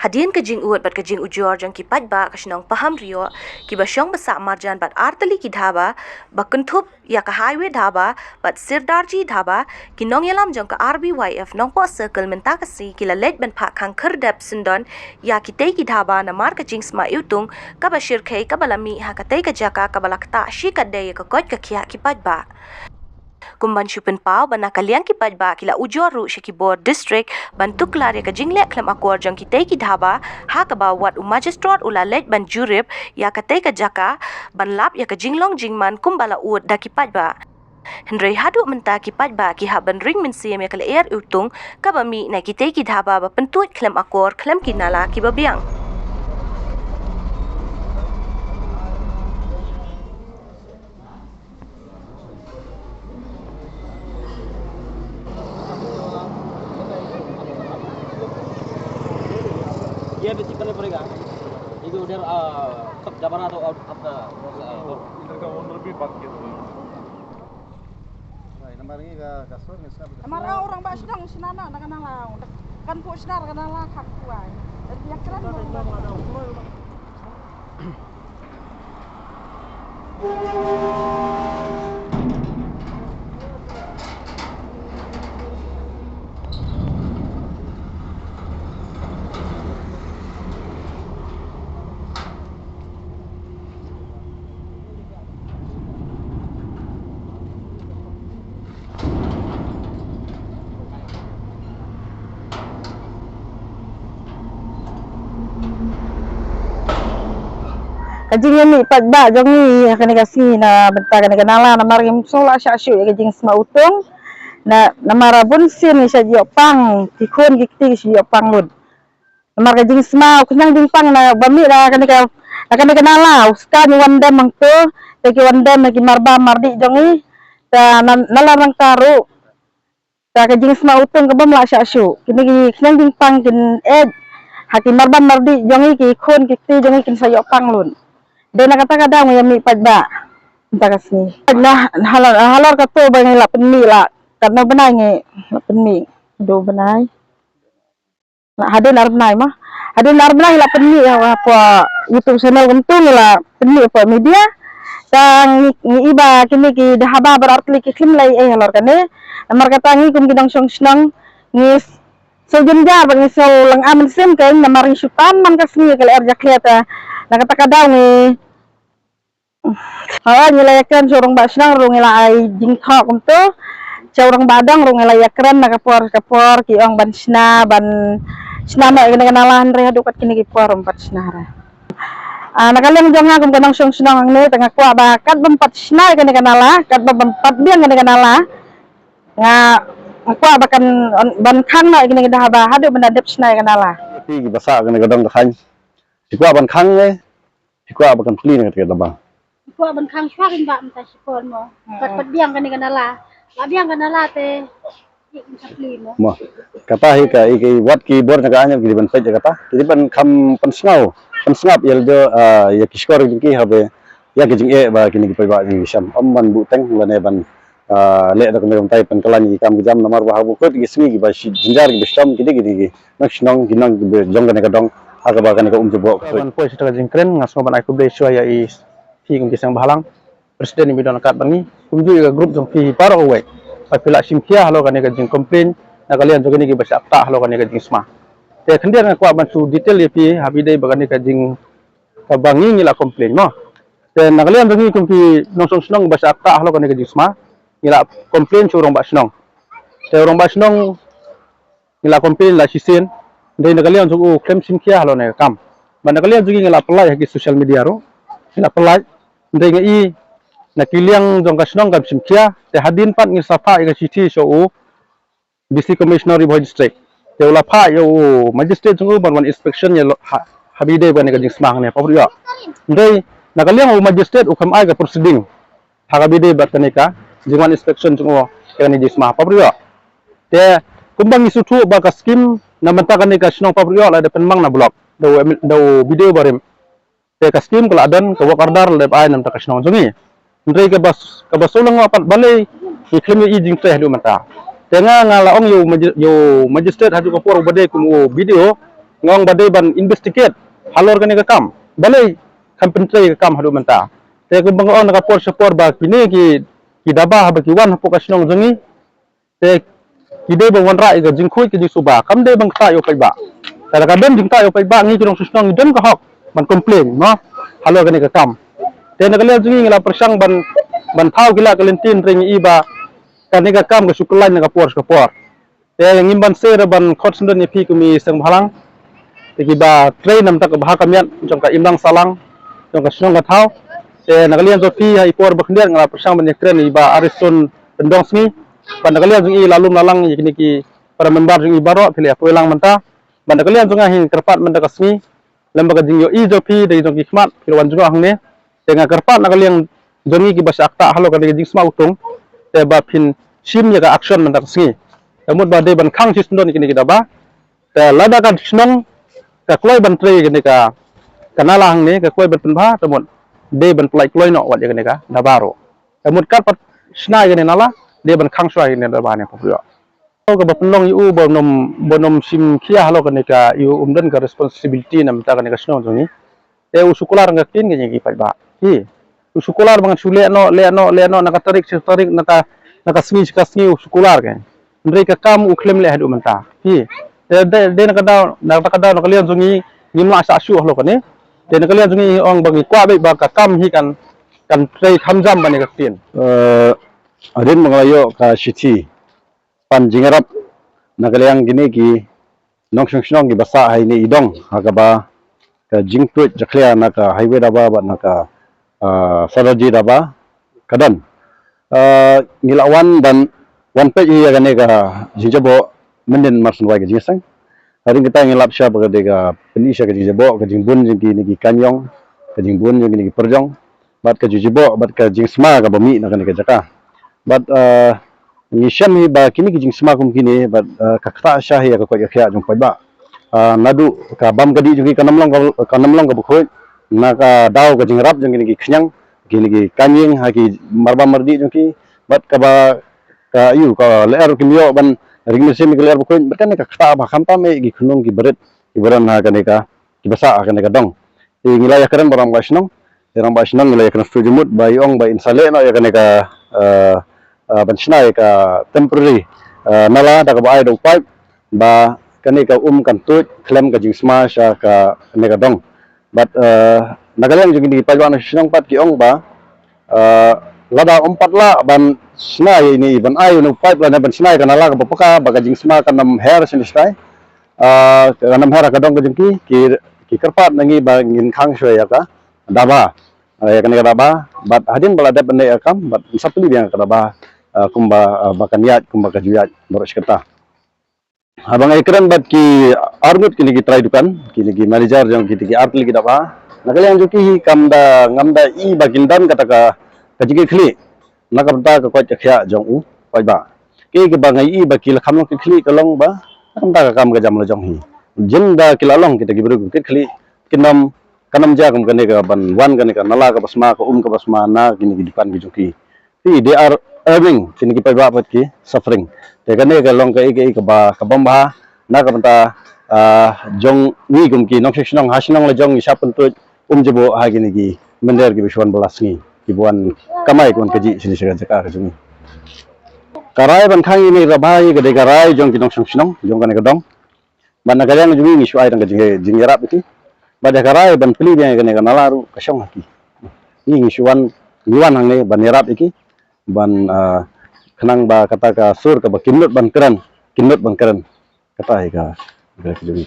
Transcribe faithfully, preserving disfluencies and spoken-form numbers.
Hadien ka jingud bad ka jingujor jong ki paidbah ka shnong Pahamrioh, kiba shong ba sah marjan bad artylli ki dhaba ba kynthup ïa ka Highway Dhaba bad Sirdarji Dhaba, ki nongïalam jong ka R B Y F Nongpoh Circle mynta ka sngi ki la leit ban phah khang khyrdep syndon ïa kitei ki dhaba namar ka jingsma iwtung kaba shyrkhei kaba la mih ha katei ka jaka kaba la ktah shikatdei ïa ka koit ka khiah ki paidbah. Kum ban shu pynpaw ba na ka liang ki paidbah ki la ujor ruh sha ki bor district ban tuklar ïa ka jingleh khlem akor jong kitei ki dhaba, ha kaba wat u magistrate u la leit ban jurip ïa katei ka jaka ban lap ïa ka jinglong jingman kumba la ud da ki paidbah. Hynrei haduh mynta ki paidbah ki hap ban ring mynsiem ïa ka lyer iwtung kaba mih na kitei ki dhaba ba pyntuid khlem akor khlem ki nala kiba biang. ये भी चिकन पड़ेगा। ये जो उधर, आ, सब जमाना तो और अपना, आ, इधर का ओनर भी बात किया था। Namar ngi ka kasur ngi snap. Namar orang ba sdang sna na na ka nala. Kan pu sna ka nala khak kuai. Dan dia keren. Ka jingïamih paidbah jong ngi ha kane ka sngi na bynta kane ka nala namar ngim sngew lah shah shuh ïa ka jingsma utung. Na namar bun sien ngi shah ïoh pang, ki khun ki kti ki shah ïoh pang lut. Namar ka jingsma u khñiang jingpang na ba mih na kane ka, na kane ka nala u skaiñ u wan dem hangto, te ki wan dem na ki marbam mardih jong ngi. Ta na, na la nangta ruh. Ta ka jingsma utung ka bym lah shah shuh. Kine ki khñiang jingpang kin eit ha ki marbam mardih jong ngi, ki khun ki kti jong ngi kin sa ïoh pang lut. Dei na kata ka daw ngi ïamih paidbah mynta ka sngi. Na halor, halor kato ba ngi la pynmih la katno bnai ngi la pynmih. Dei bnai. Hadien ar bnai ma. Hadien ar bnai la pynmih ïa, hapoh YouTube channel kumtu ngi la pynmih hapoh media. Tang ngi, ngi i ba kine ki dhaba baroh artylli ki khlem leh ei halor kane. Namar kata ngi kum ki nongshong shnong ngi sngewjynjar bad ngi sngew lynga mynsiem kein namar ngi shu tan man ka sngi ka lyer jakhlia ta. Na kata ka daw ngi Hooid, ngi la ïakren sha u rangbah shnong ruh ngi la ai jingthoh kumto. Sha u rangbah dong ruh ngi la ïakren na ka por ka por ki ong ban shna, ban shna noh ïa kane ka nala hynrei haduh kat kine ki por ym pat shna re. Ah, na ka liang jong nga kum ka nongshong shnong hangne te nga kwah ba kat bym pat shna ïa kane ka nala, kat bym pat biang kane ka nala. Nga, nga kwah ba kan ban khang noh ïa kane ka dhaba haduh ban da dep shna ïa ka nala. Ki, ki basa kane ka dong ka thaiñ. Ki kwah ban khang ne. Ki kwah ba kan plie na kata ka daba. Ki kwah ban khang shuwa kin ba mynta shipor mo. Kat pat biang kane ka nala. La biang ka nala te. Ki ka plie mo. Mo. Kata hi ka, i ki wat ki bor na ka anyap ki dei ban peit ïa kata. Ki dei ban kham pynsngew. Pynsngap ïa lade, ah, ïa ki shkor jong ki haba ïa ki jingeh ba kine ki paidbah jong ki shem. Ym ban buh teng lane ban ah, leh da kumne kumtai pynkylla ïa ki kam ki jam namar ba ha ba kut ki sngi kiba shi jynjar kiba shitom ki dei ki dei ki nong shnong ki nong kiba jong kane ka dong ha kaba kane ka um jubok. Ban poi sha ka jingkren nga sngew ban ai khublei shuwa ïa i phi kum ki seng bhalang president i ba don kat bad ngi kumjuh ïa ka group jong phi baroh kawei ba phi la shim khia halor kane ka jingcomplain na ka liang jong kine kiba shah ktah halor kane ka jingsma. Te khyndiat nga kwah ban shu detail ïa phi ha ba ïadei bad kane ka jing kaba ngi ngi la complain mo. Te na ka liang jong ngi kum ki nongshong shnong ba shah ktah halor kane ka jingsma ngi la complain sha u rangbah shnong. Te u rangbah shnong ngi la complain la shisien. Hynrei na ka liang jong u khlem shim khia halor kane ka kam. Bad na ka liang jong ngi ngi la pynlait ha ki social media ruh. Ngi la pynlait. Hynrei nga i na ki liang jong ka shnong kam shim khia. Te hadien pat ngi sa phah ïa ka shithi sha u D C Commissioner Ri Bhoi District. Te u la phah ïa u magistrate jong u ban wan inspection ïa lo, ha, ha ba ïadei bad kane ka jingsma hangne ha Paprioh. Hynrei na ka liang u magistrate u kam ai ka proceeding ha kaba ïadei bad kane ka jingwan inspection jong u ïa kane ka jingsma ha Paprioh. Te kumba ngi sngewthuh ba ka scheme na bynta kane ka shnong Paprioh la dep pynmang na block da u M L A, da u B D O barim. Te ka scheme ka la don, ka work order la dep ai na bynta ka shnong jong ngi. Hynrei kaba, kaba shu long pat balei ngi khlem ïohi jingtrei haduh mynta. Te nga nga la ong ïa u maji-, ïa u magistrate haduh ka por ba dei kum u B D O, nga ong ba dei ban investigate halor kane ka kam. Balei kam pyntrei ka kam haduh mynta. Te kumba nga ong na ka por sha por ba kine ki, ki daba haba ki wan hapoh ka shnong jong ngi, te ki dei ban wanrah ïa ka jingkhuid ka jingsuba, kam dei ban ktah ïa u paidbah. Te lada ka don jingktah ïa u paidbah, ngi ki nongshong shnong ngi don ka hok ban complain, mo, halor kane ka kam. Te na ka liang jong ngi ngi la pyrshang ban, ban thaw ki la ka lynti, hynrei ngi i ba kane ka kam ka shu kyllain na ka por sha ka por. Te ngim banse ruh ban khot syndon ïa phi kum i seng bhalang. Te kiba trei na ka bynta ka bha ka miat jong ka imlang sahlang jong ka shnong ka thaw. Te na ka liang jong phi ha i por ba khyndiat nga la pyrshang ban ïakren ïa i Bah Ariston Ryndongsngi. Bad na ka liang jong i la lum la lang ïa kine ki para member jong i baroh, phi la ïa poi lang mynta. Bad na ka liang jong nga hi nga kyrpad mynta ka sngi, lem bad ka jingïohi jong phi da jong ki khmat, phi la wan jngoh hangne. Te nga kyrpad na ka liang jong ngi kiba shah ktah halor kane ka jingsma utung, te ba phin shim ïa ka action mynta ka sngi. Te mut ba dei ban khang shisyndon ïa kine ki daba. Te lada ka shnong ka kloi ban trei ïa kane ka, ka nala hangne, ka kloi ban pynbha, te mut dei ban pynlait kloi noh wat ïa kane ka daba ruh. Te mut kat pat shna ïa kane nala, dei ban khang shuwa ïa kane daba ne pyrshah. Kaba pynlong ïa u ba nym, ba nym shim khia halor kane ka, ïa u um don ka responsibility na bynta kane ka shnong jong ngi. Te u shu kular ka ktien ka jong ki paidbah. Hi. U shu kular ba ngan shu leh noh, leh noh, leh noh, na ka tarik sha tarik, na ka, na ka sngi sha ka sngi u shu kular ka. Hynrei ka kam u khlem leh haduh mynta. Hi. Te de, de na ka daw, na ka daw, na ka liang jong ngi, ngim lah shah shuh halor kane. Te na ka liang jong ngi ong ba ngi kwah beit ba ka kam hi kan, kan trei kham jam ban ïa ka ktien. Eh, hadien ba nga la ïoh ka shithi pan jingïarap na ka liang kine ki nongshong shnong kiba sah ha ine i dong, ha kaba ka jingtuid jakhlia na ka highway daba bad na ka, ah, Sadar J daba ka don. Ah, ngi la wan ban wan peit ïa kane ka jingjaboh mynhynnin mar shen wai ka jingïaseng. Hadien kata ngi lap sha ba ka dei ka pyni sha ka jingjaboh, ka jingbun jong kine ki kaiñiong, ka jingbun jong kine ki pyrjong, bad ka jingjaboh bad ka jingsma kaba mih na kane ka jaka. Bad, ah, ngi shem hi ba kine ki jingsma kum kine bad, ah, ka ktah sha hi ïa ka koit ka khiah jong paidbah. Ah, naduh ka bam ka dih jong ki ka nym long ka, ka nym long kaba khuid, na ka daw ka jingïarap jong kine ki khñiang, kine ki kaiñieng ha ki marbam mardih jong ki, bad kaba ka ïu ka lyer kim ïoh ban ring mynsiem ïa ka lyer bakhuid, bad kane ka ktah ba khamtam eh ki khunlung kiba rit kiba don ha kane ka, kiba sah ha kane ka dong. Te ngi la ïakren bad rangbah shnong, te rangbah shnong ngi la ïakren shu jingmut ba i ong ba in sa leh noh ïa kane ka, eh, eh, ban shna ïa ka temporary, eh, nala da kaba ai da u pipe, ba kane ka um kan tuid khlem ka jingsma sha ka, kane ka dong. Bad, eh, na ka liang jong kine ki paidbah nongshong shnong pat ki ong ba, eh, lada um pat lah ban shna ïa ine i ban ai une u pipe lane ban shna ïa ka nala kaba paka ba ka jingsma kan ym her shane shatai. Eh, kan ym her ha ka dong ka jong ki, ki, ki kyrpad na ngi ba ngin khang shuwa ïa ka daba. Eh, ïa kane ka daba, bad hadien ba la dep ban leh ïa ka kam, bad sa plie biang ïa ka daba, eh, kumba, eh, ba kan ïaid, kumba ka ju ïaid baroh shi katta. Haba nga ïakren bad ki arngut kine ki trai dukan, kine ki manager jong kine ki artylli ki daba, na ka liang jong ki hi kam da, ngam da i ba kin don kata ka, ka jingkitkhlieh na ka bynta ka koit ka khiah jong u paidbah. Ki, kiba nga i ba ki la kham long kitkhlieh ka long ba na ka bynta ka kam ka jam la jong hi. Jin da ki la long kita ki briew kitkhlieh, kin ym, kan ym jia kum kane ka ban wan kane ka nala kaba sma, ka um kaba sma na kine ki dukan ki jong ki. Te they are earning, kine ki paidbah pat ki suffering. Te kane ka long kaei kaei kaba, ka bym bha na ka bynta, ah, jong ngi kum ki nongshong shnong, ha shnong la jong ngi shah pyntuid um jaboh ha kine ki mynder kiba shu wan bylla sngi, kiba wan kamai, kiba wan kajih shane sha ka jaka ka jong ngi. Ka rai ban khang ïa kane ka daba hi ka dei ka rai jong ki nongshong shnong jong kane ka dong. Bad na ka liang jong ngi ngi shu ai tang ka jing, jingïarap ïa ki. Bad ïa ka rai ban plie biang ïa kane ka nala ruh ka shong ha ki. Ngi ngi shu wan, ngi wan hangne ban ïarap ïa ki, ban, ah, khnang ba kata ka sur kaba kim nud ban kren, kim nud ban kren. Kata hi ka, ka jong ngi.